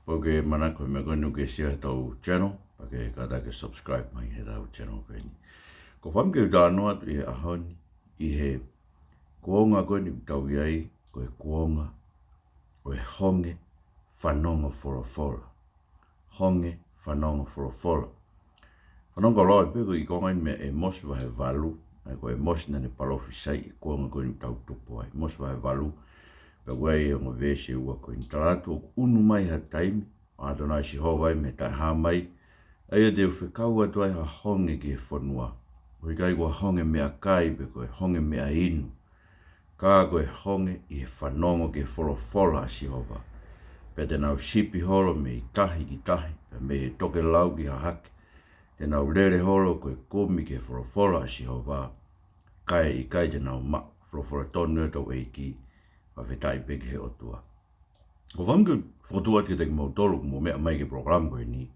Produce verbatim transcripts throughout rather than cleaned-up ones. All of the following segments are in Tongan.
Kapau ʻoku ke manako he meʻa ko eni ʻoku ke sio he ʻetau channel, pea ke kātaki subscribe mai he ʻetau channel ko eni. Ko e fakaʻamu ke u talanoa atu ʻi he ʻaho ni, ʻi he kuonga ko eni ʻoku tau ʻi ai, ko e kuonga ʻo e honge fanongo folofola. Honge fanongo folofola. Fanongo lau pē ko e konga eni mei he ʻĒmosi vahe valu, ʻa ia ko ʻĒmosi naʻa ne palōfisai ʻi he kuonga ko eni ʻoku tau tupu ai. ʻĒmosi vahe valu, pea ʻoku ʻi ai e ongo veesi ʻe ua ko eni. Tala atu ʻoku ʻunu mai ha taimi, ʻa ʻAtonai Sihova ʻi he taʻehāmai, ʻa ia te u fekau atu ai ha honge ki he fonua. ʻOku ʻikai ko ha honge meʻakai pe ko e honge meʻainu, ka ko e honge ʻi he fanongo ki he folofola ʻa Sihova. Pea te nau sipi holo mei tahi ki tahi, pea mei he tokelau ki hahake. Te nau lele holo ko e kumi ki he folofola ʻa Sihova, kae ʻikai te nau maʻu. Folofola tonu ʻa hotau ʻEiki, fakafetaʻi pē ki he ʻOtua. Ko e fakaʻamu ke u fokotuʻu atu kiate kimoutolu ʻoku mou meʻa mai ki he polokalama ko eni,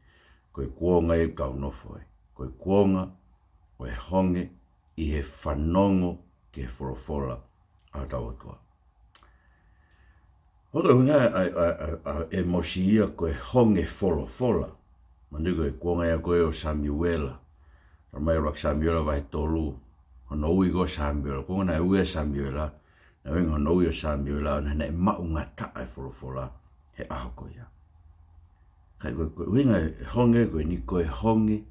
ko e kuonga ʻoku tau nofo ai. Ko e kuonga ʻo e honge ʻi he fanongo ki he folofola ʻa hotau ʻOtua. Ko e ʻuhinga ʻa, ʻa, ʻa, ʻa ʻĒmosi ia ko e honge folofola. Manatuʻi ko e kuonga ia ko ē ʻo Samiuela. Talamai ʻe ʻuluaki Samiuela vahe tolu, hono ui ko ē ʻo Samiuela. Kuonga naʻe ui ai ʻa Samiuela, naʻe ʻuhinga hono ui ʻo Samiuela, ʻo naʻe maʻungataʻa e folofola he ʻaho ko ia. Ka ko e, ko e ʻuhinga e honge ko eni ko e honge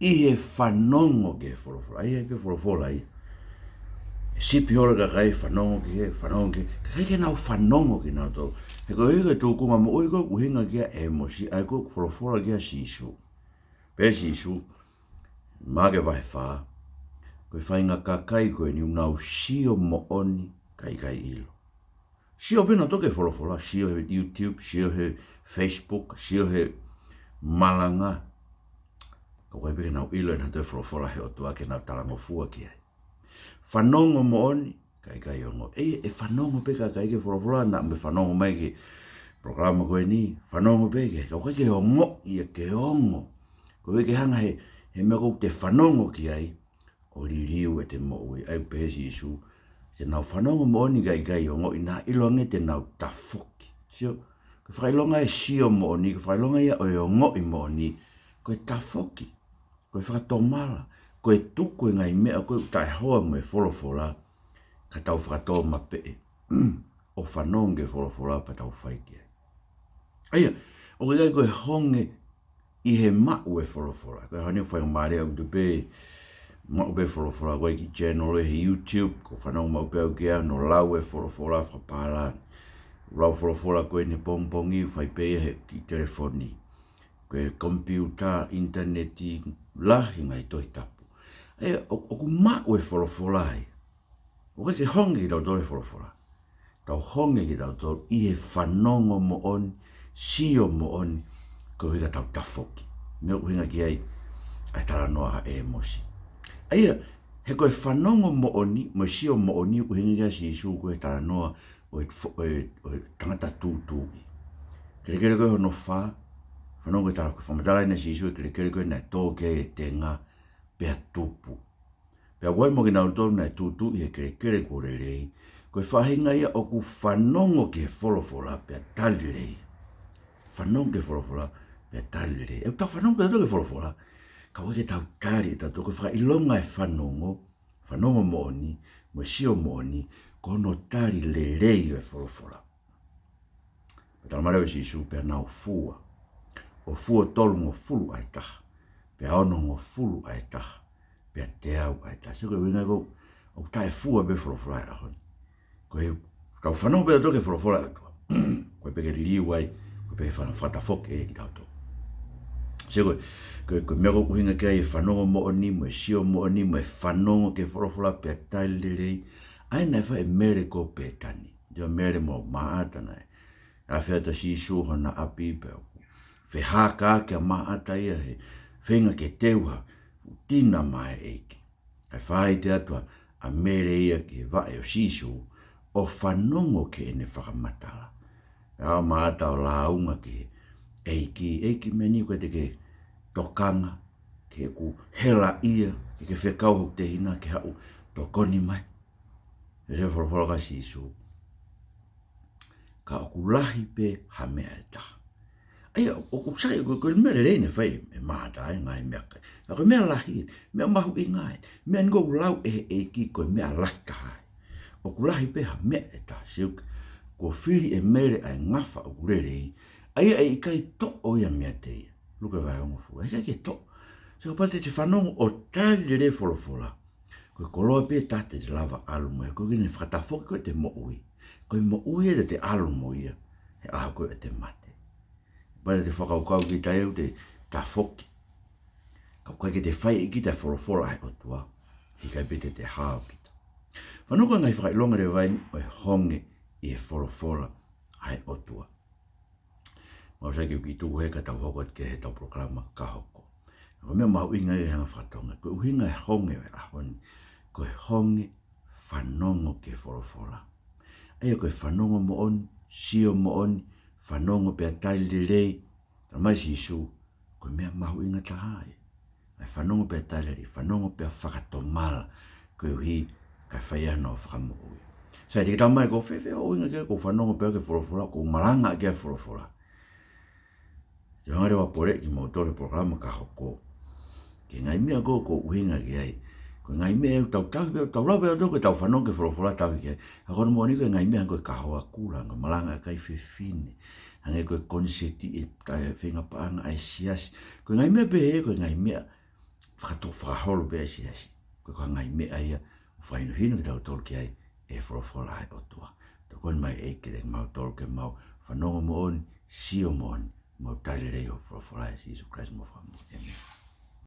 ʻi he fanongo ki he folofola. ʻA ia ʻoku ʻi ai pē folofola ia. Sipi holo e kakai fanongo ki he, fanongo ki he, kae ʻikai ke nau fanongo kinautolu. He ko e ʻuhinga e tūkunga moʻui ko ē ʻoku ʻuhinga ki ai ʻa ʻĒmosi, ʻa ia ko e folofola kia Sīsū. Pehē ʻe Sīsū, Maʻake vahe fā, ko e faʻahinga kakai ko eni ʻoku nau sio moʻoni kae ʻikai ʻilo. Sio pē nautolu ki he folofola, sio he YouTube, sio he Facebook, sio he malanga. Ka ʻoku ʻikai pē ke nau ʻilo ʻe nautolu e folofola ʻa e ʻOtua ke nau talangofua ki ai. Fanongo moʻoni, kae ʻikai ongoʻi. ʻE, ʻe fanongo pē kakai ki he folofola, naʻa mou fanongo mai ki he polokalama ko eni, fanongo pē ki ai, ka ʻoku ʻikai ke ongoʻi ia ke ongo. Ko e ʻikai ke hanga he, he meʻa ko ē ʻoku te fanongo ki ai, ʻo liliu ʻete moʻui. ʻA ia pehē ʻe Sīsū, te nau fanongo moʻoni kae ʻikai ongoʻi, naʻa ʻiloange te nau tafoki. Sio, ko e fakaʻilonga e sio moʻoni, ko e fakaʻilonga ia ʻo e ongoʻi moʻoni, ko e tafoki, ko e fakatomala, ko e tuku e ngaahi meʻa ko ē ʻoku taʻehoa mo e folofola, ka tau fakatōmapeʻe ʻo fanongo ki he folofola pea tau fai ki ai. ʻA ia, ʻoku ʻikai ko e honge ʻi he maʻu e folofola. Ko e ʻaho ni ʻoku faingamālie ʻaupito pē maʻu pē folofola ko ē ki he channel ʻi he YouTube, ko e fanongo maʻu pē au ki ai, ʻo lau e folofola fakapālangi. Lau folofola ko eni he pongipongi, fai pē ia he kiʻi telefoni. Ko e komipiuta, ʻinitaneti, lahi ngaahi Tohi Tapu. ʻA ia, ʻo, ʻoku maʻu e folofola ai. ʻOku ʻikai ke honge kitautolu he folofola. Tau honge kitautolu ʻi he fanongo moʻoni, sio moʻoni, ko e ʻuhinga tau tafoki. Meʻa ʻoku ʻuhinga ki ai ʻa e talanoa ʻa ʻĒmosi. ʻA ia, he ko e fanongo moʻoni mo e sio moʻoni ʻoku ʻuhinga ki ai ʻa Sīsū ko e talanoa ʻo e fo-, ʻo e, ʻo e tangata tūtuuʻi. Kelekele ko ē hono fā, fanongo ki he tala ko e fakamatala ʻa Sīsū e kelekele ko ē naʻe tō ki ai e tenga pea tupu. Pea ʻoku ʻi ai mo kinautolu naʻe tūtuuʻi he kelekele kuo lelei, ko e faʻahinga ia ʻoku fanongo ki he folofola pea tali lelei. Fanongo ki he folofola pea tali lelei. ʻOku tau fanongo pē tautolu ki he folofola, ka ʻoku ʻikai ke tau tali ʻe tautolu, ko e fakaʻilonga e fanongo, fanongo moʻoni, mo e sio moʻoni, ko hono tali lelei ʻo e folofola. Pea talamai leva ʻe Sīsū pea nau fua. ʻO fua tolungofulu ʻa e taha, pea onongofulu ʻa e taha, pea teau ʻa e taha. Sio ko e ʻuhinga ko ē ʻoku taʻefua pē folofola he ʻaho ni. Ko e tau fanongo pē tautolu ki he folofola ʻa e ʻOtua, ko e pē ke liliu ai, ko e pē ke fana-, fakatafoki ai kitautolu. Sio ko e, ko e, ko e meʻa ʻoku ʻuhinga ki ai e fanongo moʻoni, mo e sio moʻoni, mo e fanongo ki he folofola pea tali lelei, ʻa ia naʻe fai ʻe Mele ko Pētani. Sio Mele mo Māʻata naʻe afe atu ʻa Sīsū hona ʻapi pea ʻoku fehākaki ʻa Māʻata ia he feinga ke teu ha tina maʻa e ʻEiki. Kae fāʻite atu ʻa Mele ia ki he vaʻe ʻo Sīsū ʻo fanongo ki heʻene fakamatala. Pea ʻalu ʻa Māʻata ʻo lāunga ki he ʻEiki, ʻEiki meʻa ni ʻoku ʻikai te ke tokanga, ke u helaʻia, ke ke fekau hoku tehina ke haʻu tokoni mai. Pea sio folofola ʻa Sīsū, ka ʻoku lahi pē ha meʻa ʻe taha. ʻA ia, ʻoku sai, ko e, ko e meʻa lelei naʻe fai ʻe Mata ʻa e ngaahi meʻakai. Ka ko e meʻa lahi, meʻa mahuʻinga ē, meʻa ni ʻoku lau ʻe he ʻEiki ko e meʻa lahi taha ē. ʻOku lahi pē ha meʻa ʻe taha, seuke. Kuo fili ʻe Mele ʻa e ngafa ʻoku lelei, ʻa ia ʻe ʻikai toʻo ia meiate ia. Luke vahe hongofulu, ʻe ʻikai ke toʻo. Seuke, kapau te te fanongo ʻo tali lelei e folofola, ko e koloa pē ʻe taha te te lava ʻalu mo ia, ko ʻene fakatafoki koe ʻete moʻui. Ko e moʻui ē te te ʻalu mo ia he ʻaho ko ē ʻete mate. Pea te fakakaukau kita ʻe ʻoua te tafoki. Ka ʻoku ʻikai ke te fai ʻe kita e folofola ʻa e ʻOtua, he ʻikai pē te te hao kita. Fanongo ki he ngaahi fakaʻilonga leva eni ʻo e honge ʻi he folofola ʻa e ʻOtua. Mau sai ke u kiʻi tuku hē ka tau hoko atu ki heʻetau polokalama ka hoko. Ko e meʻa mahuʻinga ia he anga faka-Tonga. Ko e ʻuhinga e honge ʻo e ʻaho ni, ko e honge fanongo ki he folofola. ʻA ia ko e fanongo moʻoni, sio moʻoni, fanongo pea tali lelei, talamai ʻe Sīsū, ko e meʻa mahuʻinga taha ia. ʻA e fanongo pea tali lelei, fanongo pea fakatomala, koeʻuhi kae fai ai hono fakamoʻui. Sai, te ke talamai ko e fēfē hoʻo ʻuhinga ki ai, ko e fanongo pē au ki he folofola, ko e malanga ki he folofola. Te u hanga leva ʻo poleʻi kimoutolu he polokalama ka hoko ki he ngaahi meʻa ko ē ʻoku ou ʻuhinga ki ai. Ko e ngaahi meʻa ʻoku tau tauhi pē, tau lava pē ʻo tau, ko ʻetau fanongo ki he folofola tauhi ki ai. Ka ko hono moʻoni ko e ngaahi meʻa hangē ko e kahoa kula, hangē ko e malanga ʻa e kakai fefine, hangē ko e koniseti ʻi he, ʻi he fengapaʻanga ʻa e siasi. Ko e ngaahi meʻa pehē, ko e ngaahi meʻa fakato-, fakaholo pē ʻa e siasi. Ko e, ko e ngaahi meʻa ia ʻoku fakahinohino kitautolu ki ai ʻe he folofola ʻa e ʻOtua. Tokoni mai ʻEiki kiate kimautolu ke mau fanongo moʻoni, sio moʻoni, mau tali lelei hoʻo folofola, ʻia Sīsū Kalaisi homau Fakamoʻui. ʻĒmeni.